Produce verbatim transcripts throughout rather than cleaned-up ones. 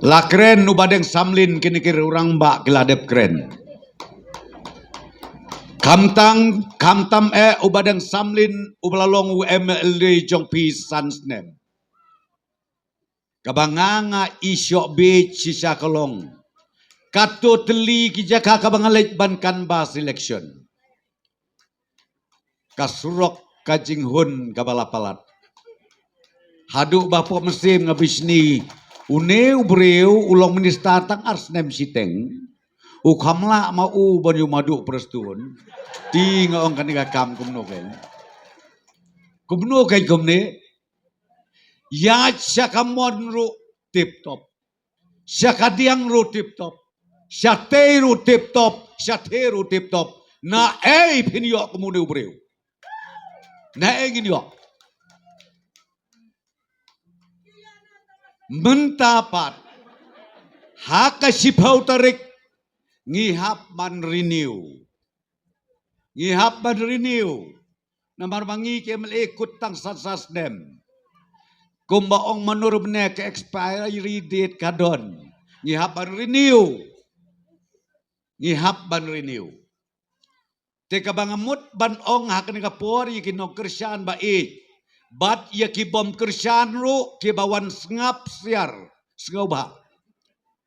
La kren u Bah Deng Samlin, kine ki rangbah ki la dep kren. Khamtam, khamtam eh u Bah Deng Samlin uba la long u M L A jong phi san snem. Kaba nga nga i shoh beit shisha ka long, kato tylli ki jaka kaba nga leit ban canvass election, ka surok ka jinghun kaba la palat. Haduh ba pok mynsiem nga bishni, une u briew u long minister tang ar snem shiteng, u kham lah ma u ban ïoh madu Prestone. Te nga ong kane ka kam kumno kein? Kumno kein kumne? Ïa sha ka mon ruh tip top, sha ka diang ruh tip top, sha tei ruh tip top, sha thei ruh tip top. Na ei phin ïoh kum une u briew? Na ei ngin ïoh? Mynta pat ha ka shiphew tarik ngi hap ban renew. Ngi hap ban renew. Namar ba ngi ki M L A kut tang san san snem. Kumba ong mano ruh mynne, ka expiry date ka don. Ngi hap ban renew. Ngi hap ban renew. Te kaba nga mut ban ong ha kane ka por ïa ki nongkyrshan ba ïeit bad ïa ki bym kyrshan ruh kiba wan sngap syiar sngewbha,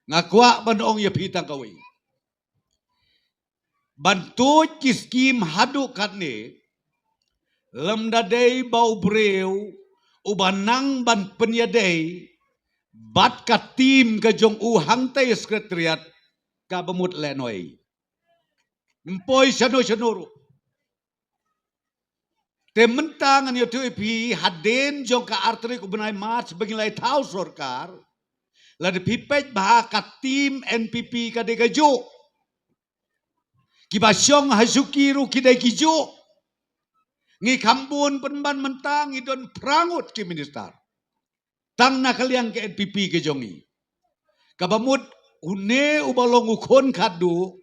nga kwah ban ong ïa phi tang kawei. Ban tuid ki skim haduh katne, lymda dei ba u briew uba nang ban pynïadei bad ka team ka jong u hangtei Secretariat, kaba mut lehnoh. Ym poi shano shano ruh. Te mynta ngan ïathuh ïa phi, hadien jong ka ar tarik u bnai March ba ngi la ïa thaw sorkar, lada phi peit bha ka team N P P ka dei kajuh. Kiba shong ha shuki ruh ki dei kijuh. Ngi kham bun pynban, mynta ngi don phra ngut ki minister. Tang na ka liang ka N P P ka jong ngi. Kaba mut une uba long u khun khatduh,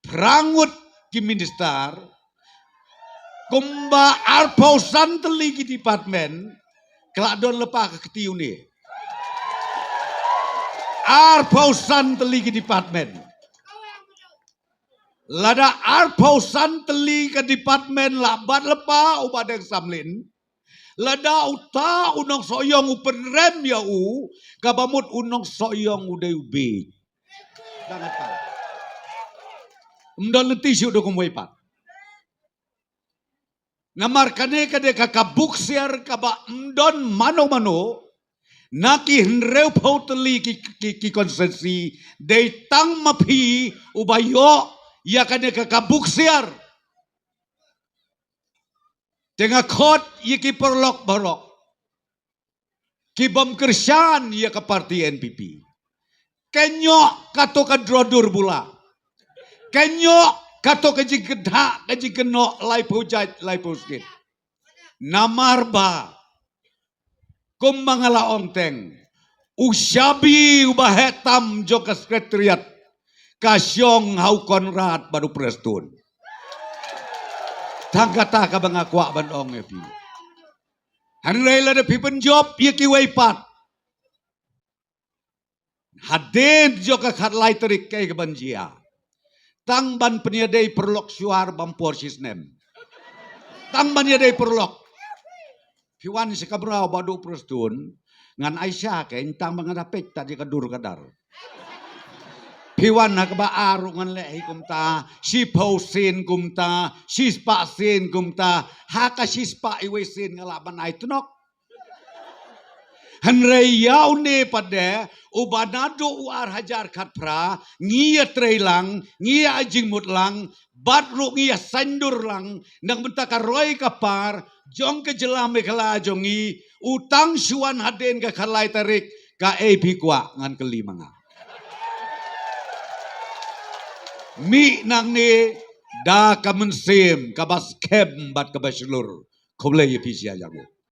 phra ngut ki minister, kumba arphew san tylli ki department, ka la don lypa ka kti une. Arphew san tylli ki department. Lada arphew san tylli ka department la bat lypa u Bah Deng Samlin, lada uta u nongsohïong u pynrem ïa u, kaba mut u nongsohïong u dei u bieit. Dang kata. Ym don lynti shuh da kumwei pat. Namar kane ka dei ka, ka buksiar kaba ym don mano mano na ki hynriewphew tylli ki, ki, ki constituency, dei tang ma phi uba ïoh ïa kane ka, ka buksiar. Te nga khot ïa ki paralok baroh ki bym kyrshan ïa ka party N P P. Kynnoh kato ka drodur bula. Kynnoh kato ka jingkynthah, ka jingkynnoh laiphew jait, laiphew skit. Namar ba, kumba nga la ong teng, u shabi uba heh tam jong ka Secretariat ka shong ha u Conrad bad u Prestone. Tang kata kaba nga kwah ban ong ïa phi. Hynrei lada phi pynjop ïa kiwei pat, hadien jong ka khatlai tarik kaei kaban jia? Tang ban pynïadei paralok shuwa bam por shisnem. Tang ban ïadei paralok. Phi wan sha kamra u Bah Duh Prestone, ngan ai sha kein, tang ba nga da peit tad ïa ka dur ka dar. Phi wan ha kaba ar ruh ngan leh hi kumta, shiphew sien kumta, shispah sien kumta, ha ka shispah iwei sien nga lah ban ai tnok. Hynrei ïa une pat de, uba naduh u ar hajar khatphra ngi ïatrei lang, ngi ïa jingmut lang, bad ruh ngi ïa saiñdur lang na ka bynta ka roi ka par jong ka jylla Meghalaya jong ngi, u tang shu wan hadien ka khatlai tarik, kaei phi kwah ngan kylli ma nga. Mih nangne da ka mynsiem kaba skhem bad kaba shlur. Khublei ïa phi sha ïa u.